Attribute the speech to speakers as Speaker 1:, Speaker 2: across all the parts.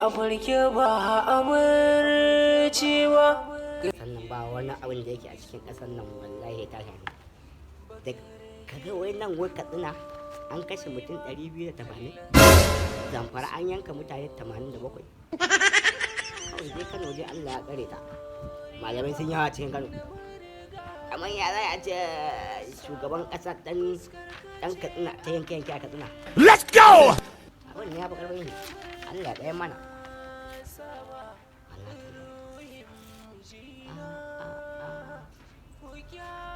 Speaker 1: A farke ba amarci ba.
Speaker 2: Sannan ba wani abin da yake a cikin ƙasar nan, wallahi ta shafi da kaga wai nan wai Katsina an kashe mutum 280, Zamfara an yanka mutane 87. Kawai dai Kano dai Allah ya tsare ta, malamai sun yawa cikin Kano. Amma ya za a ce shugaban ƙasa dan Katsina ta yanke yanke a Katsina?
Speaker 3: Let's go!
Speaker 2: Abin ne ya fi ƙarfin ne. Allah ɗaya mana. Allah.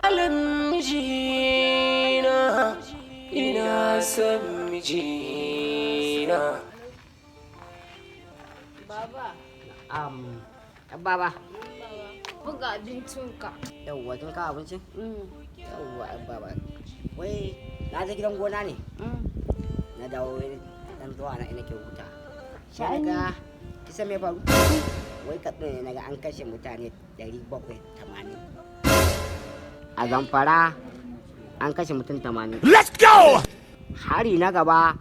Speaker 1: Alan mijina, ina son mijina.
Speaker 4: Baba,
Speaker 2: Ɗan baba.
Speaker 4: Buga abincinka.
Speaker 2: Yauwa, kin kawo abincin? Yauwa, ɗan baba. Wai na je gidan gona ne. Na dawo dan zuwa na ina ke huta. Sai na ga kisa me faru? Wai Katsina ne naga an kashe mutane 780. A Zamfara an kashe mutum 80.
Speaker 3: Let's go!
Speaker 2: Hari na gaba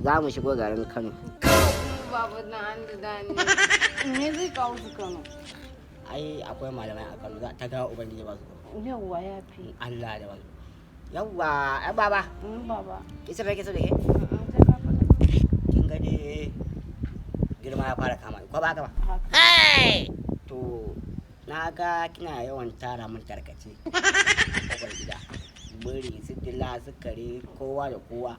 Speaker 2: za mu shigo garin Kano.
Speaker 4: Kano kuma, baba, na an da dani. Me zai kawo su Kano?
Speaker 2: Ai akwai malamai a Kano, za ta ga Ubangiji ba su.
Speaker 4: Yauwa, ya fi.
Speaker 2: Allah da wasu. Yauwa, ɗan baba.
Speaker 4: Baba.
Speaker 2: Kisa me kisa da ke?
Speaker 4: Sai ka faɗa.
Speaker 2: Kin ga dai girma ya fara kama ni, ko ba haka ba?
Speaker 4: Haka.
Speaker 2: To na ga kina yawan tara min tarkace a kofar gida, biri su, dila su, kare, kowa da kowa.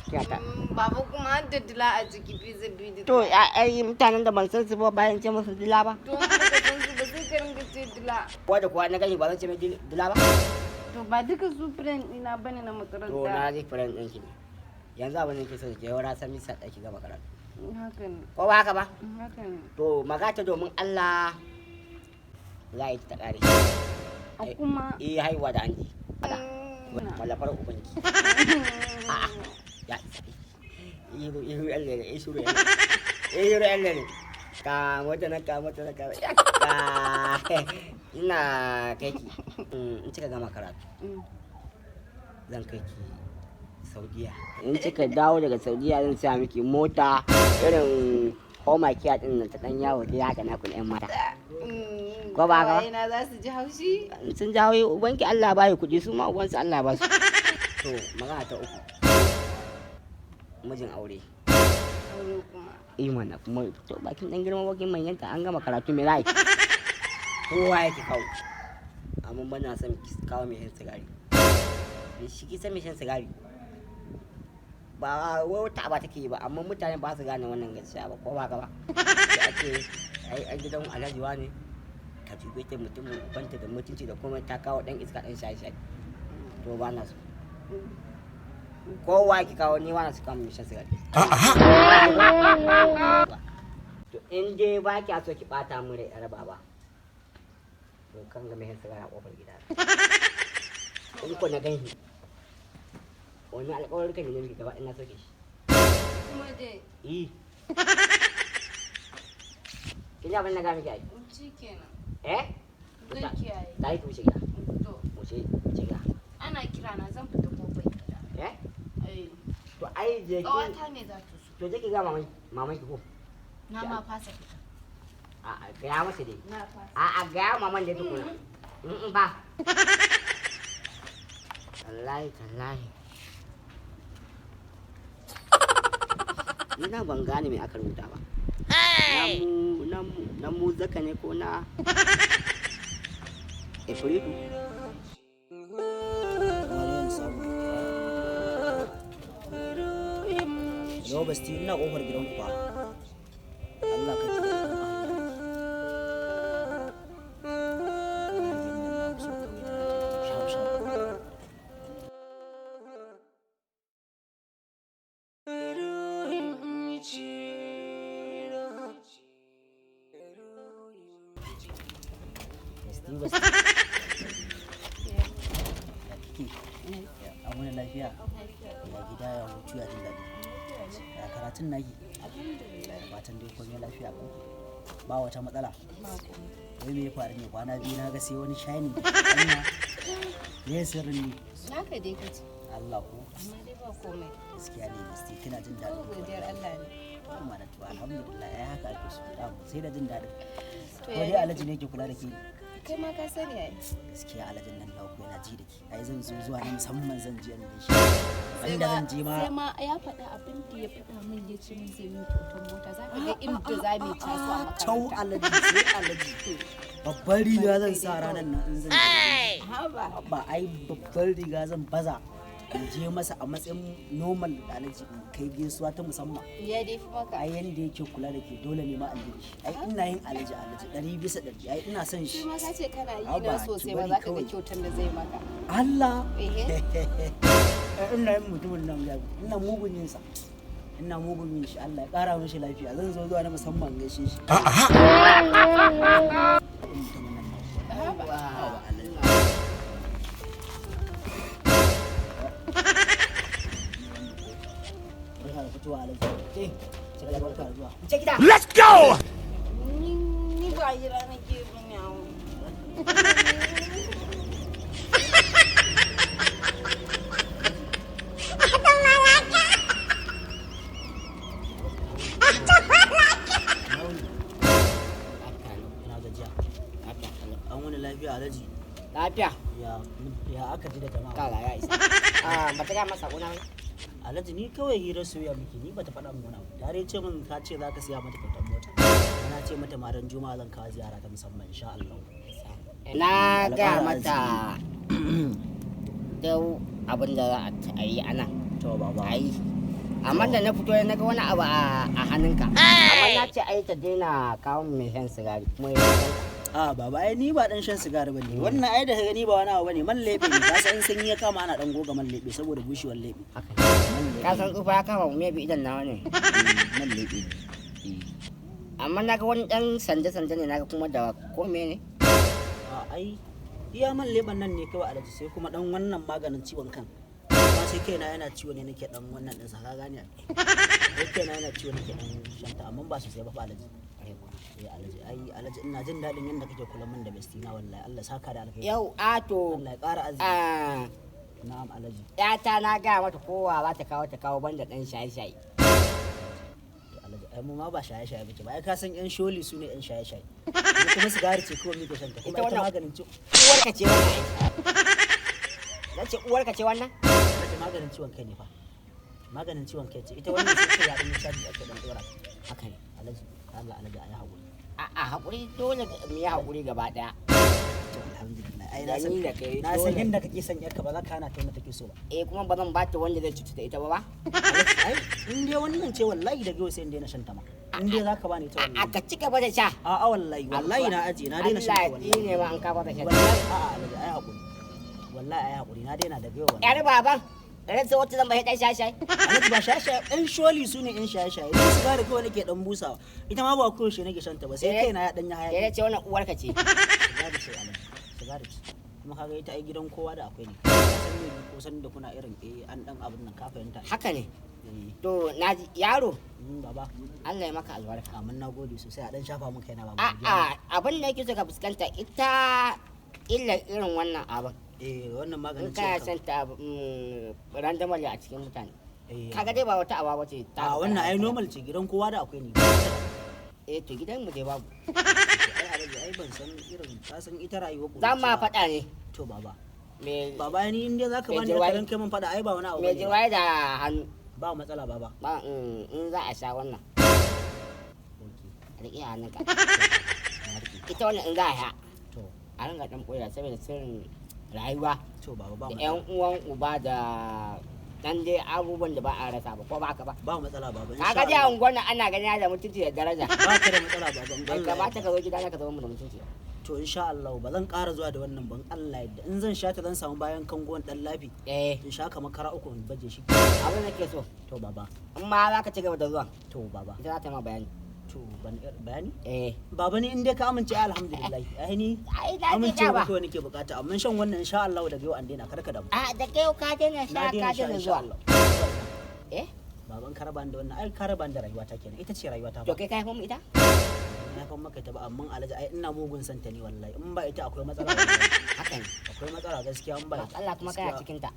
Speaker 2: Kina ta
Speaker 4: Baba, kuma har da dila a ciki, fi zabi.
Speaker 2: To ai mutanen da ban san su ba, bayan ce musu dila ba.
Speaker 4: To in baka san su ba, sai ka ringa ce dila.
Speaker 2: Kowa da kowa na gani ba zan ce mai dila ba.
Speaker 4: To ba duka su friend ɗina bane na
Speaker 2: To
Speaker 4: makaranta.
Speaker 2: na ji friend ɗinki ne. Yanzu abin da nake so da ke yau, san misa ɗaki gama karatu.
Speaker 4: Haka ne.
Speaker 2: Ko ba haka ba?
Speaker 4: Haka ne.
Speaker 2: To magata domin Allah za a yi ta ƙare.
Speaker 4: A kuma.
Speaker 2: Eh, haihuwa da hanji. Malafar ubanki. A'a, ya isa. Ihu ihu yan lele, eh shuru yan lele. Eh shuru yan lele. Ka mota na, ka mota na, ka. Ka ina kai ki. In kika gama karatu, zan kai ki Saudiya. In kika dawo daga Saudiya, zan saya miki mota irin Homa Kia din nan ta dan yawo dai haka na kun yan mata. Ko ba haka ba?
Speaker 4: Ƙawayena za su ji haushi.
Speaker 2: Sun jawo ubanki, Allah ba kuɗi, su ma ubansu Allah ba su. To magana ta uku. Mijin aure.
Speaker 4: Aure kuma.
Speaker 2: Eh mana, kuma to bakin dan girma, bakin manyanta, an gama karatu, me za yi? Kowa yake kawo. Amma bana son ki kawo mai shan sigari. Me shi ki san mai shan sigari? Ba wai wata aba take yi ba, amma mutane ba su gane wannan gaskiya ba, ko ba ka ba? Sai a ce ai an gidan Alhaji ne, ka jube ta, mutumin ubanta da mutunci da komai, ta kawo dan iska, dan shaye shaye. To ba na so. Kowa ki kawo, ni ba na so kawo mai shan sigari. To in dai ba kya so ki bata min rai, yar baba, to kan ga mai shan sigari a kofar gida. In ko na ganshi, wani alƙawarin kan ne miki gaba ina soke shi.
Speaker 4: Kuma dai.
Speaker 2: Eh. Kin ji abin na ga miki ai?
Speaker 4: Shi kenan.
Speaker 2: Eh?
Speaker 4: Zan kiyaye.
Speaker 2: Ta yi, ki wuce gida.
Speaker 4: To
Speaker 2: Wuce, wuce gida.
Speaker 4: ana kira na, zan fita kofar gida.
Speaker 2: Eh?
Speaker 4: Eh.
Speaker 2: To ai je ki.
Speaker 4: Ƙawata ne za ta so.
Speaker 2: To je ki ga maman maman ki ko.
Speaker 4: Na ma fasa fita.
Speaker 2: A gaya masa dai.
Speaker 4: Na fasa.
Speaker 2: A gaya maman dai tukuna. In ba. Wallahi tallahi. Ni na ban gane me aka rubuta ba. Na mu zaka ne ko na Ifritu.
Speaker 5: Maryam Sabo. Yau basti ina kofar gidan ku fa. Allah ka ji da hanya. Na fi so kawai tana tafiya shaf shaf.
Speaker 1: Ruhin mijina.
Speaker 5: Basti, basti. Ya kike? Ya an wani lafiya? Ya gida, ya hutu, ya jin daɗi? Ya karatun naki?
Speaker 4: Alhamdulillah.
Speaker 5: Da fatan dai komai lafiya ko? Ba wata matsala? Wai me ya faru ne, kwana biyu na ga sai wani shiny. Anya. Me sirrin ne?
Speaker 4: Naka dai kace.
Speaker 5: Allah ko?
Speaker 4: Amma dai ba komai.
Speaker 5: Gaskiya ne basti, kina jin
Speaker 4: Kawai
Speaker 5: daɗin
Speaker 4: godiyar Allah ne.
Speaker 5: Amma da to alhamdulillah ai haka ake so. Dama sai da jin daɗin.
Speaker 4: To
Speaker 5: Ko
Speaker 4: ya
Speaker 5: dai Alhaji ne ke kula da ke?
Speaker 4: Kai ma ka sani ai.
Speaker 5: Gaskiya Alhajin nan naku yana ji da ke. Ai zan zo zuwa na musamman zan je in gaishe. Inda zan je ma
Speaker 4: Sai ma ya faɗa abin da ya faɗa min, ya ce min zai yi kyautar mota. Za ka ga inda za mu yi taso a
Speaker 5: Cau
Speaker 4: makaranta.
Speaker 5: Alhaji, sai Alhaji. Babbar riga zan sa ranar nan in zan je.
Speaker 4: Haba.
Speaker 5: Ba ai babbar riga zan baza. In je masa a matsayin normal Alhaji in kai gaisuwa ta musamman.
Speaker 4: Ya dai fi maka.
Speaker 5: Ai yanda yake kula da ke dole ne ma an ji da shi. Ai ina yin Alhaji, Alhaji 100%. Ai ina son shi.
Speaker 4: Shi ma ka ce kana yi
Speaker 5: Haba,
Speaker 4: na
Speaker 5: ki
Speaker 4: sosai ba
Speaker 5: bari
Speaker 4: za ka ga
Speaker 5: kawai.
Speaker 4: kyautar da zai maka.
Speaker 5: Allah.
Speaker 4: Ehe.
Speaker 5: Eh, ina yin mutumin nan ya ina mugun yin sa. Ina mugun yin shi, Allah ya kara mishi lafiya. Zan zo zuwa na musamman gaishe shi. Mutumin nan na.
Speaker 4: Haba.
Speaker 5: Haba, Alhaji. Barka da fitowa Alhaji. Ke, sai barka da zuwa.
Speaker 2: Ce gida.
Speaker 1: Let's go!
Speaker 4: Ni ba jira nake bin yawo.
Speaker 5: Ina wuni? Ina gajiya. An wani lafiya Alhaji.
Speaker 2: Lafiya.
Speaker 5: Ya ya aka ji da jama'a.
Speaker 2: Kala ya isa. Ah, ba ta ga masa gona ba.
Speaker 5: Alhaji ni kawai hirar soyayya muke, ni bata faɗa min wani abu. Tare ce min ka ce za ka siya mata kyautar mota. Na ce mata ma ran Juma'a zan kawo ziyara ta musamman insha Allah.
Speaker 2: Na ga mata dau abin da za a yi a nan.
Speaker 5: To baba.
Speaker 2: A yi. Amma da na fito na ga wani abu a hannunka. Amma na ce ai ta daina kawo mai shan sigari kuma ya
Speaker 5: A baba ai ni ba dan shan sigari bane. Wannan ai da ka gani ba wani abu bane, man lebe ne. Ka san in sanyi ya kama ana dan goga man lebe saboda bushewar lebe.
Speaker 2: Haka.
Speaker 5: Man lebe.
Speaker 2: Ka san tsufa ya kama mu bi idan nawa ne.
Speaker 5: Man lebe ne. Eh.
Speaker 2: Amma na ga wani dan sanje-sanje ne na ga kuma da ko me ne.
Speaker 5: A ai iya man leban nan ne kawai Alhaji, sai kuma dan wannan maganin ciwon kan. Amma sai kaina yana ciwo ne nake dan wannan din sa, ka gane ai. Sai kaina yana ciwo nake dan shanta, amma ba sosai ba fa Alhaji. Eh Alhaji, ai Alhaji ina jin daɗin yadda kake kula min da bestina wallahi. Allah saka da alkhairi.
Speaker 2: Yau ato
Speaker 5: Allah ya ƙara arziki.
Speaker 2: ah,
Speaker 5: Na'am Alhaji.
Speaker 2: yata na gaya mata kowa za ta kawo ta kawo banda dan shaye-shaye.
Speaker 5: To Alhaji ai mu ma ba shaye-shaye muke ba. Ai ka san yan sholi su ne yan shaye-shaye. Mu kuma sigari ce kawai muke shanta kuma
Speaker 2: Ita
Speaker 5: ita
Speaker 2: wannan-
Speaker 5: maganin ciwon
Speaker 2: Uwarka ce wannan ai. Na ce uwarka ce wannan?
Speaker 5: Alhaji maganin ciwon kai ne fa. Maganin ciwon kai ce ita wannan, sai kai ya dan yi caji ake dan dora.
Speaker 2: Haka ne.
Speaker 5: Alhaji Allah Alhaji ayi haƙuri.
Speaker 2: A'a haƙuri dole mu yi haƙuri gaba ɗaya.
Speaker 5: To alhamdulillah ai
Speaker 2: Da
Speaker 5: na san
Speaker 2: ni da kai
Speaker 5: na san
Speaker 2: dole.
Speaker 5: yadda kake son yarka ba za ka hana ta wanda take so ba.
Speaker 2: Eh kuma ba zan bata wanda zai cuta da ita ba ba.
Speaker 5: Alhaji, ai in dai wannan ce wallahi daga yau sai in daina shan ta ma. In dai za ka bani ita
Speaker 2: A'a
Speaker 5: wallahi.
Speaker 2: ka ci gaba da sha.
Speaker 5: A'a wallahi wallahi na aje na daina shan ta
Speaker 2: Allah
Speaker 5: wallahi.
Speaker 2: ya tsine ma an ka bata sha.
Speaker 5: Wallahi a'a Alhaji ai haƙuri. Wallahi ai haƙuri na daina daga yau wallahi.
Speaker 2: Yar baban rasa wacce zan bai dan shaye-shaye.
Speaker 5: Alhaji ba shaye-shaye, ɗan sholi su ne ɗan shaye-shaye. Ni sigari kawai nake ɗan busawa. Ita ma ba koyaushe nake shan ta ba sai
Speaker 2: Eh.
Speaker 5: kaina ya ɗan yi
Speaker 2: Ya
Speaker 5: hayaki.
Speaker 2: ce wannan uwarka ce.
Speaker 5: Sigari ce Alhaji, sigari ce. Kuma kaga ita ai gidan kowa da akwai ne. Ka san me ko san da kuna irin eh an ɗan abin nan ka fahimta.
Speaker 2: Haka ne.
Speaker 5: Eh,
Speaker 2: To na ji yaro
Speaker 5: baba.
Speaker 2: Allah ya maka albarka.
Speaker 5: Amin na gode sosai, a ɗan shafa mun kaina baba.
Speaker 2: A'a abin da yake so ka fuskanta ita illa irin wannan abin.
Speaker 5: Eh wannan
Speaker 2: In
Speaker 5: maganin
Speaker 2: kana
Speaker 5: ciwon kan.
Speaker 2: son ta randomly a cikin mutane.
Speaker 5: Eh.
Speaker 2: Kaga dai ba wata aba bace ta.
Speaker 5: A wannan ai normal ce, gidan kowa da akwai ne.
Speaker 2: Eh to gidan mu dai babu.
Speaker 5: Ai Alhaji ai ban san irin ka san ita rayuwar
Speaker 2: Za ma
Speaker 5: ƙuruciya.
Speaker 2: faɗa ne.
Speaker 5: To baba.
Speaker 2: Me
Speaker 5: Baba ni in dai zaka
Speaker 2: Me
Speaker 5: bani
Speaker 2: jirwaye?
Speaker 5: ka kai min faɗa ai ba wani abu
Speaker 2: me
Speaker 5: bane ba.
Speaker 2: jirwaye da hannu.
Speaker 5: Ba matsala baba.
Speaker 2: Ba in za a sha wannan
Speaker 5: Okay.
Speaker 2: riƙe a hannunka.
Speaker 5: Na riƙe.
Speaker 2: Ita wannan in za a sha
Speaker 5: To,
Speaker 2: a ringa ɗan ɓoya saboda sirrin rayuwa
Speaker 5: to baba ba
Speaker 2: da
Speaker 5: matsala.
Speaker 2: ƴan uwan uba da dan dai abubuwan da ba a rasa ba ko ba haka ba.
Speaker 5: Ba matsala baba.
Speaker 2: Ka ga dai a unguwar nan ana ganin da mutunci da daraja.
Speaker 5: Ba ka da matsala baba. In
Speaker 2: Bai
Speaker 5: Allah ya
Speaker 2: kamata ka zo gidana ka zama mu da mutunci ba.
Speaker 5: To insha Allah ba zan ƙara zuwa da wannan ban Allah yadda. In zan sha ta zan samu bayan kangon dan lafi.
Speaker 2: Eh
Speaker 5: In sha kamar kara uku in baje shi.
Speaker 2: abin da ke so
Speaker 5: To baba.
Speaker 2: in ma za ka ci gaba da zuwa
Speaker 5: To baba.
Speaker 2: ita za ta ma bayani.
Speaker 5: To ban bayani?
Speaker 2: Eh
Speaker 5: Baba ni in dai ka amince ai alhamdulillah. Ai ni
Speaker 2: ai na ji
Speaker 5: amincewa
Speaker 2: ba.
Speaker 5: kawai nake bukata amma shan wannan insha Allah daga yau an daina karka da mu.
Speaker 2: A da kai ka daina
Speaker 5: Na
Speaker 2: sha ka
Speaker 5: daina sha
Speaker 2: daina
Speaker 5: insha
Speaker 2: zuwa.
Speaker 5: Allah.
Speaker 2: Eh
Speaker 5: Baban ka raba ni da wannan ai ka raba ni da rayuwata kenan ita ce rayuwata
Speaker 2: to
Speaker 5: ba.
Speaker 2: kai ka haifo mu ita?
Speaker 5: Na haifan maka ita ba amma Alhaji ai ina mugun santa ne wallahi in ba ita akwai matsala wallahi.
Speaker 2: Haka ne.
Speaker 5: Akwai matsala gaskiya in ba ita.
Speaker 2: Allah kuma kana
Speaker 5: Gaskiya.
Speaker 2: cikin ta.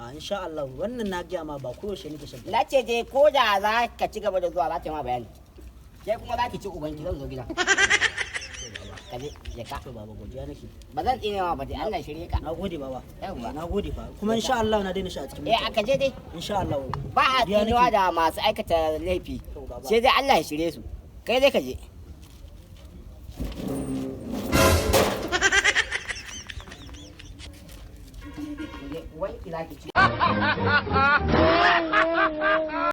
Speaker 5: A insha Allah wannan na gaya ma ba koyaushe nake shan ta.
Speaker 2: Na ce dai ko da za ka ci gaba da zuwa za ta ma bayani. Ke kuma za ki ci ubanki, zan zo gida. Ka je, je ka.
Speaker 5: To baba, godiya nake.
Speaker 2: Ba zan tsine ma ba dai, Allah shirye ka.
Speaker 5: Na gode baba.
Speaker 2: Yawwa.
Speaker 5: Na gode fa. Kuma insha Allah na daina sha a cikin
Speaker 2: Eh, aka je dai.
Speaker 5: Insha Allah.
Speaker 2: Ba a
Speaker 5: Godiya
Speaker 2: tsinuwa
Speaker 5: nake.
Speaker 2: da masu aikata laifi.
Speaker 5: To, baba.
Speaker 2: Sai dai Allah ya shirye su. Kai dai ka je. Wai ki za ki ci.